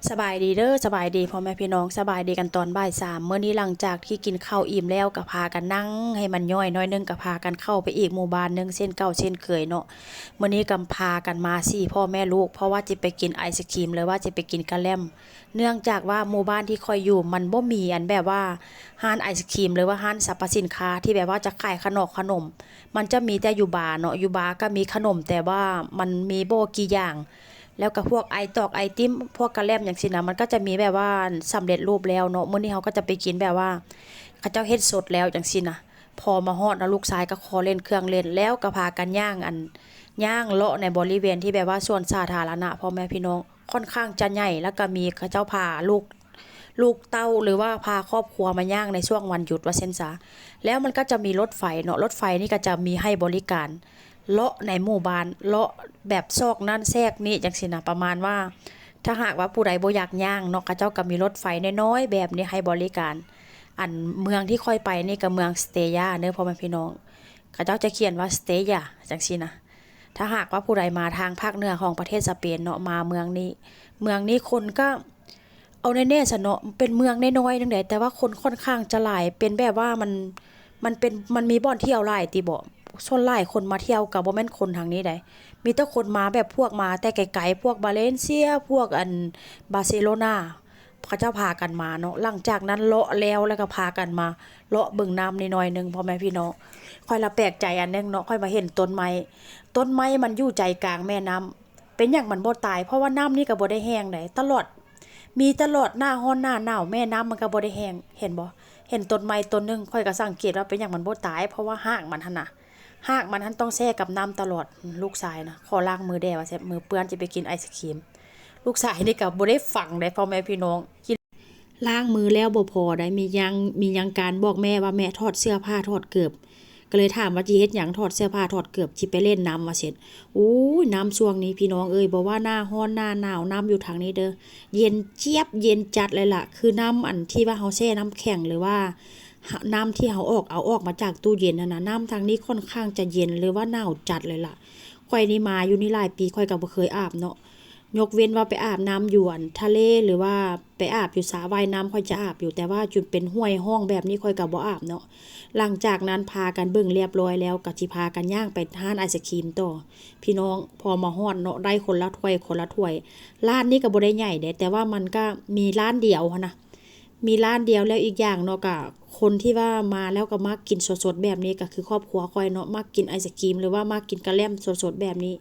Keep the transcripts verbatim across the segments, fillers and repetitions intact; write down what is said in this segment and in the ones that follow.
สบายดีเด้อ สบายดีพ่อแม่พี่น้อง สบายดีกันตอนบ่ายสาม มื้อนี้หลังจากที่กินข้าวอิ่มแล้วก็พากันนั่งให้มันย่อยหน่อยหนึ่ง ก็พากันเข้าไปอีกหมู่บ้านหนึ่งเช่นเก่าเช่นเคยเนาะ มื้อนี้ก็พากันมาสี่พ่อแม่ลูก เพราะว่าจะไปกินไอศกรีม หรือว่าจะไปกินกะแล่ม เนื่องจากว่าหมู่บ้านที่ข้อยอยู่มันบ่มีอันแบบว่าร้านไอศกรีม หรือว่าร้านสรรพสินค้าที่แบบว่าจะขายขนมขนม มันจะมีแต่อยู่บาร์เนาะ อยู่บาร์ก็มีขนม แต่ว่ามันมีบ่กี่อย่าง แล้วก็พวกไอตอกไอติม พวกกะแล่มจั่งซี้นะ มันก็จะมีแบบว่าสำเร็จรูปแล้วเนาะ มื้อนี้เฮาก็จะไปกินแบบว่าเขาเจ้าเฮ็ดสดแล้วจั่งซี้นะ พอมาฮอดเนาะ ลูกชายก็ขอเล่นเครื่องเล่น แล้วก็พากันย่างอัน ย่างเลาะในบริเวณที่แบบว่าสวนสาธารณะ พ่อแม่พี่น้อง ค่อนข้างจะใหญ่ แล้วก็มีเขาเจ้าพาลูก ลูกเต้า หรือว่าพาครอบครัวมาย่างในช่วงวันหยุดว่าซั่นซะ แล้วมันก็จะมีรถไฟเนาะ รถไฟนี่ก็จะมีให้บริการ เลาะในหมู่บ้าน เลาะแบบซอกนั่นแซกนี่จั่งซี้นะ ประมาณว่า ถ้าหากว่าผู้ใดบ่อยากย่างเนาะ เขาเจ้าก็มีรถไฟน้อยๆแบบนี้ให้บริการ อันเมืองที่ข้อยไปนี่ก็เมืองสเตยาเด้อ พ่อแม่พี่น้อง เขาเจ้าจะเขียนว่าสเตยาจั่งซี้นะ ถ้าหากว่าผู้ใดมาทางภาคเหนือของประเทศสเปนเนาะ มาเมืองนี้ เมืองนี้คนก็ เอาแน่ๆซะเนาะ เป็นเมืองน้อยๆจั่งใด แต่ว่าคนค่อนข้างจะหลาย เป็นแบบว่ามัน มันเป็น มันมีบ่อนเที่ยวหลายติบ่ ส่วนหลายคนมาเที่ยวก็บ่แม่นคนทางนี้ใด มีแต่คนมาแบบพวกมาแต่ไกลๆ พวกบาเลนเซีย พวกอันบาร์เซโลนา เขาเจ้าพากันมาเนาะ หลังจากนั้นเลาะแล้ว แล้วก็พากันมาเลาะเบิ่งน้ำนิดหน่อยหนึ่ง พ่อแม่พี่น้อง ข้อยละแปลกใจอันหนึ่งเนาะ ข้อยมาเห็นต้นไม้ ต้นไม้มันอยู่ใจกลางแม่น้ำ เป็นหยังมันบ่ตาย เพราะว่าน้ำนี่ก็บ่ได้แห้งใด ตลอด มีตลอดหน้าร้อนหน้าหนาว แม่น้ำมันก็บ่ได้แห้ง เห็นบ่ เห็นต้นไม้ต้นหนึ่ง ข้อยก็สังเกตว่าเป็นหยังมันบ่ตาย เพราะว่ารากมันหั่นน่ะ รากมันหั่นต้องแช่กับน้ำตลอด ลูกชายนะ ขอล้างมือแด่ว่าซั่น มือเปื้อนจะไปกินไอศกรีม ลูกชายนี่ก็บ่ได้ฟังใด พ่อแม่พี่น้อง ล้างมือแล้วบ่พอใด มียัง มียังการบอกแม่ว่า "แม่ถอดเสื้อผ้าถอดเกิบ" ก็เลยถามว่า "จิเฮ็ดหยัง ถอดเสื้อผ้าถอดเกิบ จิไปเล่นน้ำ" ว่าซั่น โอ้ย น้ำช่วงนี้พี่น้องเอ้ย บ่ว่าหน้าร้อนหน้าหนาว น้ำอยู่ทางนี้เด้อ เย็นเจี๊ยบ เย็นจัดเลยล่ะ คือน้ำอันที่ว่าเฮาแช่น้ำแข็ง หรือว่า น้ำที่เฮาออก เอาออกมาจากตู้เย็นหั่นนะ น้ำทางนี้ค่อนข้างจะเย็น หรือว่าหนาวจัดเลยล่ะ ข้อยนี่มาอยู่นี่หลายปี ข้อยก็บ่เคยอาบเนาะ ยกเว้นว่าไปอาบน้ำอยู่อันทะเล หรือว่าไปอาบอยู่สระว่ายน้ำ ข้อยจะอาบอยู่ แต่ว่าจุดเป็นห้วยร่องแบบนี้ข้อยก็บ่อาบเนาะ หลังจากนั้นพากันเบิ่งเรียบร้อยแล้ว ก็สิพากันย่างไปร้านไอศกรีมต่อ พี่น้อง พอมาฮอดเนาะ ได้คนละถ้วย คนละถ้วย ร้านนี้ก็บ่ได้ใหญ่เด้ แต่ว่ามันก็มีร้านเดียวหั้นนะ มีร้านเดียว แล้วอีกอย่างเนาะ ก็คนที่ว่ามาแล้วก็มักกินสดๆแบบนี้ ก็คือครอบครัวข้อยเนาะ มักกินไอศกรีม หรือว่ามักกินกะแล่มสดๆแบบนี้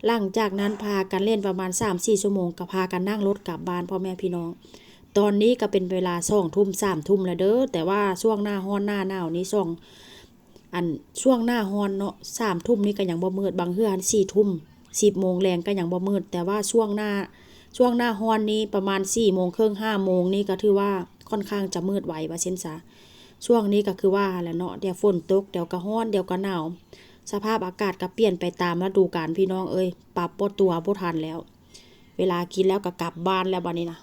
หลังจากนั้นพากันเล่นประมาณสามสี่ชั่วโมง ก็พากันนั่งรถกลับบ้าน พ่อแม่พี่น้อง ตอนนี้ก็เป็นเวลาสองทุ่ม สามทุ่มแล้วเด้อ แต่ว่าช่วงหน้าร้อนหน้าหนาวนี่ ช่วง อันช่วงหน้าร้อนเนาะ สามทุ่มนี่ก็ยังบ่มืด บางเทื่อสี่ทุ่ม สิบโมงแลงก็ยังบ่มืด แต่ว่าช่วงหน้า ช่วงหน้าร้อนนี่ประมาณสี่โมงครึ่ง ห้าโมงนี่ก็ถือว่าค่อนข้างจะมืดไวว่าซั่นซะ ช่วงนี้ก็คือว่าแหละเนาะ เดี๋ยวฝนตก เดี๋ยวก็ร้อน เดี๋ยวก็หนาว สภาพอากาศก็เปลี่ยนไปตามฤดูกาล พี่น้องเอ้ย ปรับบ่ตัวบ่ทันแล้ว เวลากินแล้วก็กลับบ้านแล้วบัดนี้นะ